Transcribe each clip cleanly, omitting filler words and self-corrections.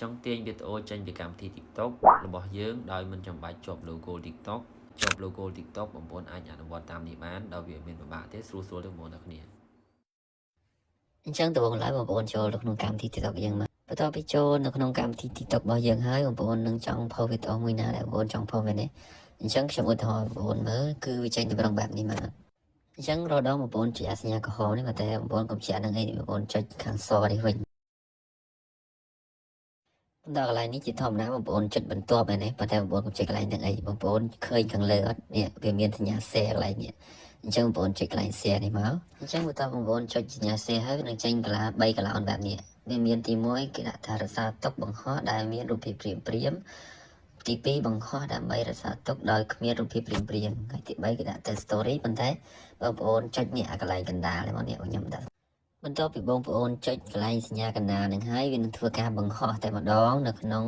ចង់ទាញវីដេអូចេញពីកម្មវិធី TikTok របស់យើងដោយមិនចាំបាច់ជាប់ logo TikTok ជាប់ logo TikTok បងប្អូនអាចអនុវត្តតាមនេះបានដោយវាមានពិបាកទេស្រួលស្រួលទេបងប្អូនទាំងគ្នា។ អញ្ចឹងដំបូងឡើយបងប្អូនចូលទៅក្នុងកម្មវិធី TikTok យើងមកបន្ទាប់ពីចូលនៅក្នុងកម្មវិធី TikTok របស់យើងហើយបងប្អូននឹងចង់ផុសវីដេអូមួយណាដែលបងប្អូនចង់ផុសមែនទេ?អញ្ចឹងខ្ញុំឧទាហរណ៍បងប្អូនមើលគឺវាចេញទម្រង់បែបនេះមកអញ្ចឹងរដងបងប្អូនចុចអាសញ្ញាក្រហមនេះមកតែបងប្អូនកុំជានឹងអីបងប្អូនចុចខាងសនេះវិញដល់កន្លែងនេះជាធម្មតាបងប្អូនចុចបន្ទាប់មែនទេ?ប៉ុន្តែបងប្អូនកុំចុចកន្លែងហ្នឹងអីបងប្អូនឃើញខាងលើអត់នេះវាមានសញ្ញា share កន្លែងនេះអញ្ចឹងបងប្អូនចុចកន្លែង share នេះមកអញ្ចឹងបន្ទាប់បងប្អូនចុចសញ្ញា share ហើយវានឹងចេញកាឡា3កាឡោនបែបនេះវាមានទី1គេដាក់ថារក្សាទុកបង្ហោះដែលមានរូបភាពព្រាមព្រាមទី2បង្ហោះដើម្បីរក្សាទុកដោយគ្មានរូបភាពព្រាមព្រាមហើយទី3គេដាក់ទៅ story ប៉ុន្តែបងប្អូនចុចនេះអាកន្លែងកណ្ដាលនេះមកនេះខ្ញុំដាក់បន្ទាប់ពីបងប្អូនចុចកន្លែងសញ្ញាកណ្ដាលនឹងហើយវានឹងធ្វើការបង្ហោះតែម្ដងនៅក្នុង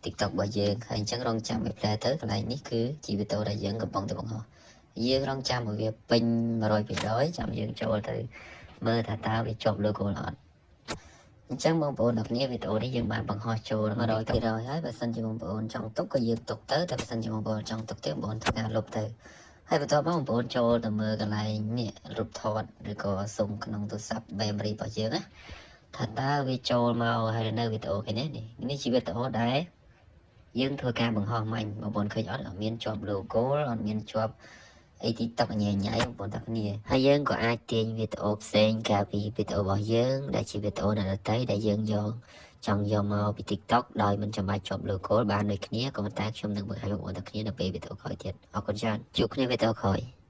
TikTok របស់យើងហើយអញ្ចឹងរងចាំឲ្យផ្លែទៅកន្លែងនេះគឺជាវីដេអូដែលយើងកំពុងតែបង្ហោះយើងរងចាំឲ្យវាពេញ100%ចាំយើងចូលទៅមើលថាតើវាជាប់ logo អត់អញ្ចឹងបងប្អូនទាំងគ្នាវីដេអូនេះយើងបានបង្ហោះចូល100%ហើយបើសិនជាបងប្អូនចង់ទុកក៏យើងទុកទៅតែបើសិនជាបងប្អូនចង់ទុកទេបងប្អូនធ្វើការលុបទៅហើយបន្ទាប់មកបងប្អូនចូលទៅមើលកន្លែងនេះរូបថតឬក៏សុំក្នុងទូរស័ព្ទ memory របស់យើងណាថាតើវាចូលមកហើយនៅវីដេអូគេនេះនេះនេះជាវីដេអូដែលយើងធ្វើការបង្ហោះមិញបងប្អូនឃើញអត់?អត់មានជាប់ logo អត់មានជាប់អី TikTok ញ៉ៃញ៉ៃបងប្អូនទាំងគ្នាហើយយើងក៏អាចទាញវីដេអូផ្សេងក្រៅពីវីដេអូរបស់យើងដែលជាវីដេអូអ្នកដទៃដែលយើងយកចង់យកមកពី TikTok ដោយមិនចាំបាច់ជាប់ logo បានដូចគ្នាក៏ប៉ុន្តែខ្ញុំនឹងបង្ហាញបងប្អូនទាំងគ្នានៅពេលវីដេអូក្រោយទៀតអរគុណច្រើនជួបគ្នាវីដេអូក្រោយ។